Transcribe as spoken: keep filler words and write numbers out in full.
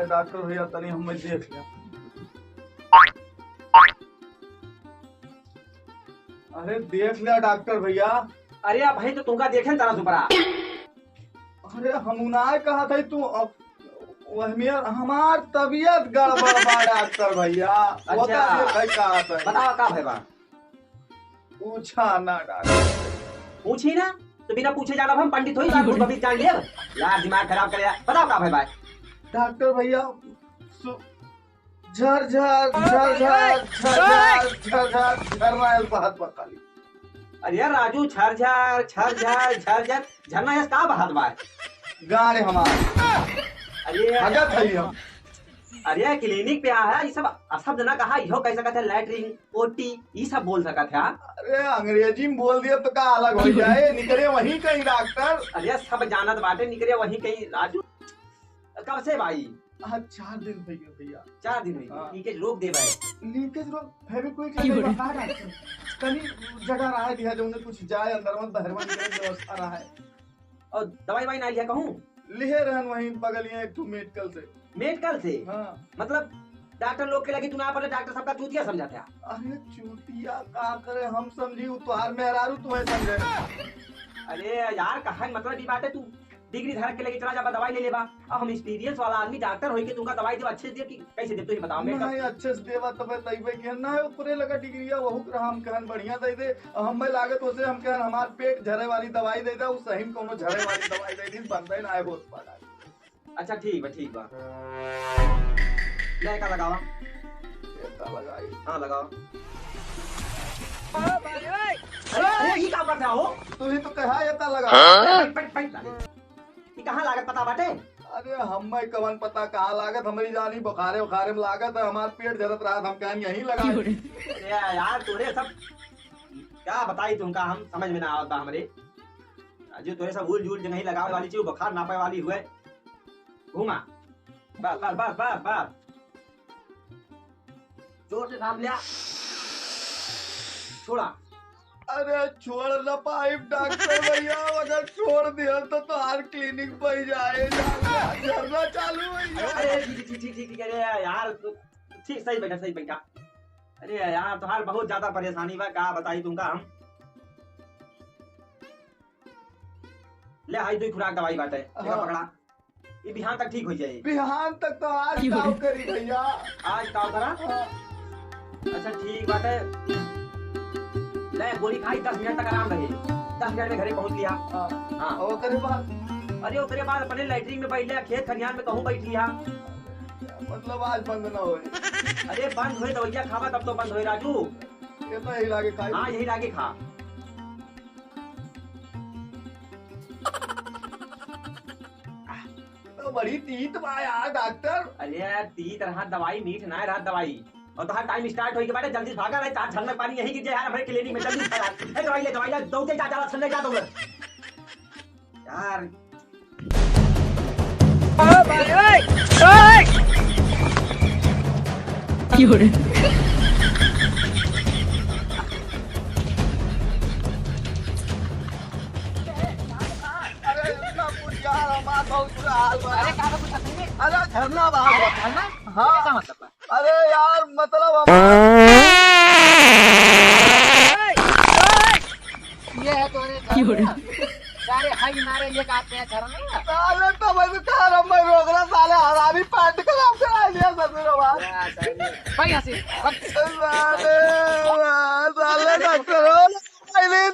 डॉक्टर भैया, तनी हमें देख लिया। अरे देख लिया डॉक्टर भैया। अरे अब भाई तो तुमका देखे तरस उपरा। अरे हम उनाय कहा था तू, अब वह मेर हमार तबीयत गड़बड़ बा डॉक्टर भैया। अच्छा। बता दे भाई कहा था। बताओ का भय बा? पूछा ना डॉक्टर। पूछी ना, तो बिना पूछे जाना हम पंडित होई, बात भूत भविष्य जान लिए। यार दिमाग खराब करे यार, बताओ का भय बा? डॉक्टर भैया, सु-, झर झर, झर झर, झर झर, झर झर, झरना आयल बहत बा खाली। अरे यार राजू, झर झर, झर झर, झर झर, झरना यस का बहत बा? गाड़े हमार। अरे यार। हगत है हम। अरे यार, क्लिनिक पे आ है, ये सब अशब्द ना कहा, इहो कह सकत है लैट्रिन, पोटी, ये सब बोल सकत है। अरे अंग्रेजी में बोल दिया तो का अलग हो जाए, निकरे वहीं कहीं डॉक्टर। अरे सब जानत बाटे, निकरे वहीं कहीं राजू। कब से भाई? हाँ, चार दिन हो गए भैया। चार दिन हो गए। हाँ। लीकेज रोक दे भाई। लीकेज रोक, फेविक्विक की लगे बोले? बता रहा है। कहीं जगह रहा है भैया, जो उन्हें कुछ जाए अंदर में, बहरवा निकले व्यवस्था रहा है। और दवाई वाई ना लिया कहूँ? लिहे रहन वहीं बगलिया एक ठो मेडिकल से। मेडिकल से? हाँ। मतलब डॉक्टर लोग के लगे तू ना पड़े, डॉक्टर सबका चूतिया समझा था। अरे चूतिया का करे, हम समझी उ तोहार मेहरारू तुम्हें समझे। अरे यार, कहा मतलब ई बात है, तू डिग्री धारक के लगे चला जाबा, दवाई ले लेबा। अब हम एक्सपीरियंस वाला आदमी, डॉक्टर होई के तुमका दवाई देब, अच्छे से देब कि कैसे देब, तू ही बताओ। मैं नहीं, अच्छे से देबा तबे लइबे के ना, ओकरे लगा डिग्रिया वहू के हम कहन बढ़िया दे दे। अब हमें लागत उसे हम कहन हमार पेट झरे वाली दवाई दे दे, उ सही में कोनो झरे वाली दवाई दे दी, बनबे ना आए होत पा। अच्छा ठीक बा, ठीक बा। ले का लगावा। ये का लगाई? हाँ लगावा। अरे, अरे, ई का करता हो? तू ही तो कहा ये का लगा। हाँ? बैठ, बैठ, बैठ, बैठ। ई कहाँ लागत पता बाटे? अरे हम्मे कवन पता कहाँ लागत, हमरी जानी बुखारे उखारे में लागत है, हमार पेट झरत रहत, हम कहन यहीं लगा। अरे यार तोरे सब का बताई तुमका, हम समझ में ना आवत बा हमरे। जो तोरे सब उल जुल जगह लगावे वाली चीज, बुखार नापे वाली हुए, घुमा। बस बस बस बस बस। जोर से दाब लिया। छोड़ा। अरे छोड़ ना पाइब डॉक्टर भैया, अगर छोड़ दिया तो तोहार क्लिनिक बन जाए, झरना चालू हो जाए। अरे ठीक ठीक ठीक ठीक ठीक, अरे यार तू ठीक सही बैठा, सही बैठा। अरे यार तोहार बहुत ज्यादा परेशानी बा, का बताई तुमका हम। ले हाई दुई खुराक दवाई बाटे, एका हाँ। पकड़ा। ई बिहान तक ठीक हो जाई। बिहान तक तो आज की हो ताव रही? करी भैया। आज ताव करा? हाँ। अच्छा ठीक बाटे। ले गोली खाई, दस मिनट तक आराम रही। दस मिनट में घरे पहुंच लिया। हाँ। हाँ। और ओकरे बाद? अरे ओकरे बाद अपने लैट्रिन में बैठ लिया, खेत खलिहान में कहूँ बैठ लिया। मतलब आज बंद ना होए? अरे बंद होए दवाइया खावा तब तो बंद होए राजू। ये तो यही लागे खाई। हाँ यही लागे खा। तो बड़ी तीत बा यार डॉक्टर। अरे यार, तीत रहा दवाई, मीठ ना रहा दवाई। और तोहार टाइम स्टार्ट होई के बाटे, जल्दी से भागा, नहीं तो आज झरना पानी यहीं गिर जाए यार, हमारे क्लिनिक में। जल्दी से भागा। ए, दवाई ले, दवाई ले, दौड़ के जा, जा, जा, जा, दौड़। यार। अरे इतना कुछ यार, हमार बहुत बुरा हाल बा। अरे का बा, कुछ नहीं। अरे झरना बा। अरे झरना? हाँ। का मतलब बा? अरे यार, मतलब हम ये है तोरे घर में। सारे हाई मारे ये का आते हैं घर में। साले तो मैं तो कह रहा हूँ, मैं रोक रहा, साले हरामी पैंट खराब करा लिया ससुर बाबा। भाई यहाँ से, भाग। साले, वाह, साले डॉक्टर हो, नहीं, नहीं,